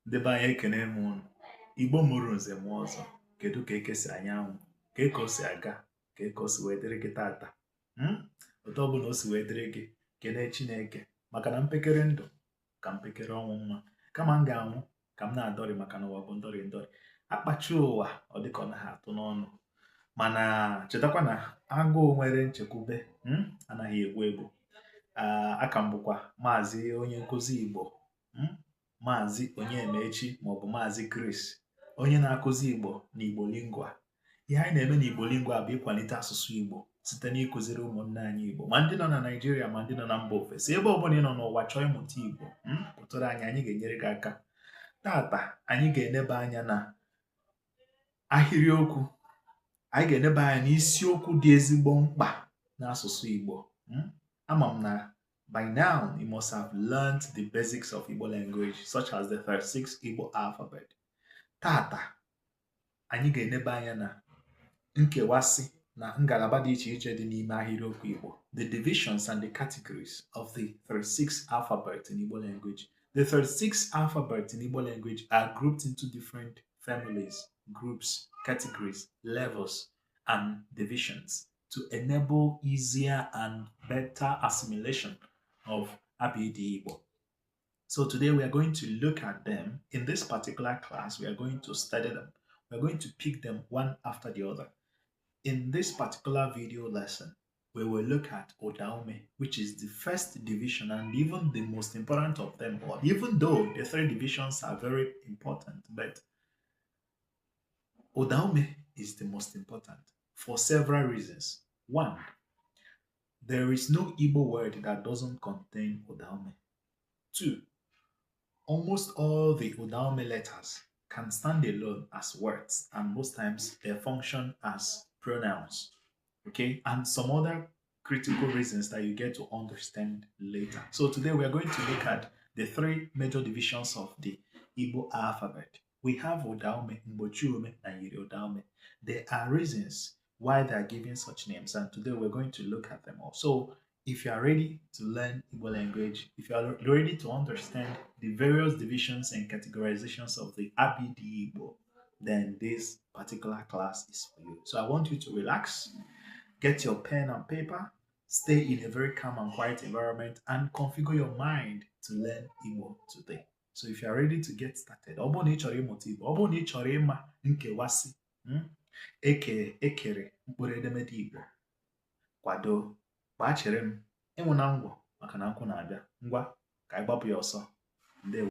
Ndị be anyị, ekene m unu. Igbo mụrụ nze mụọ ọzọ, kedu ka eke si anyanwụ, ka ka o si aga, ka o si wee dịrị gị tata? Otu ọbụla o si wee dịrị gị, kenee Chineke, maka na mpekere ndụ ka mpekere ọnwụ mma. Kama m ga-anwụ ka m na-adọrị, maka na ụwa bụ ndọrị ndọrị, akpachi ụwa ọ dịka ọ naghị atụ n'ọnụ. Mana chetakwa na agụụ nwere nchekwube anaghị egbu egbu. Aka m bụkwa maazị onye nkụzi Igbo, Maazị Onyemaechi maọbụ Maazị Chris, onye na-akụzi Igbo na Igbo Lingua. Ihe anyị na-eme na Igbo Lingua bụ ịkwalite asụsụ Igbo site n'ịkụziri ụmụnne anyị Igbo, ma ndị nọ na Naịjirịa, ma ndị nọ na mba ofesi. Ebe ọbụla ị nọ n'ụwa chọọ ịmụta Igbo, pụtara anyị, anyị ga-enyere gị aka. Tata anyị ga-eneba anya na ahịrịokwu, anyị ga-eneba anya n'isiokwu dị ezigbo mkpa n'asụsụ Igbo. Ama m na by now you must have learned the basics of Igbo language, such as the 36 Igbo alphabet. Tata anyị ga-eneba anya na nkewasị na ngalaba dị iche iche dị n'ime ahịrịokwu Igbo, the divisions and the categories of the 36 alphabet in Igbo language. The 36 alphabet in Igbo language are grouped into different families, groups, categories, levels, and divisions to enable easier and better assimilation of Abidi Igbo. So today we are going to look at them. In this particular class, we are going to study them. We are going to pick them one after the other. In this particular video lesson, we will look at Ụdaume, which is the first division and even the most important of them all. Even though the three divisions are very important, but Ụdaume is the most important for several reasons. One, there is no Igbo word that doesn't contain Ụdaume. Two, almost all the Ụdaume letters can stand alone as words, and most times they function as pronouns. Okay, and some other critical reasons that you get to understand later. So today we are going to look at the three major divisions of the Igbo alphabet. We have Ụdaume, Mgbochiume, and Myiri Ụdaume. There are reasons why they are given such names, and today we're going to look at them all. So if you are ready to learn Igbo language, if you are ready to understand the various divisions and categorizations of the Abidi Igbo, then this particular class is for you. So I want you to relax, get your pen and paper, stay in a very calm and quiet environment, and configure your mind to learn Igbo today. So if you are ready to get started, ọ bụrụ na ị chọrọ ịmụta Igbo, ọ bụrụ na ị chọrọ ịma nkewasị eke ekere mkpụrụ edemede Igbo, kwado, gbaa chere m ịnwụ na ngwọ, maka na nkwụ na-abịa. Ngwa, ka anyị gbapụ ya ọsọ. Ndewo.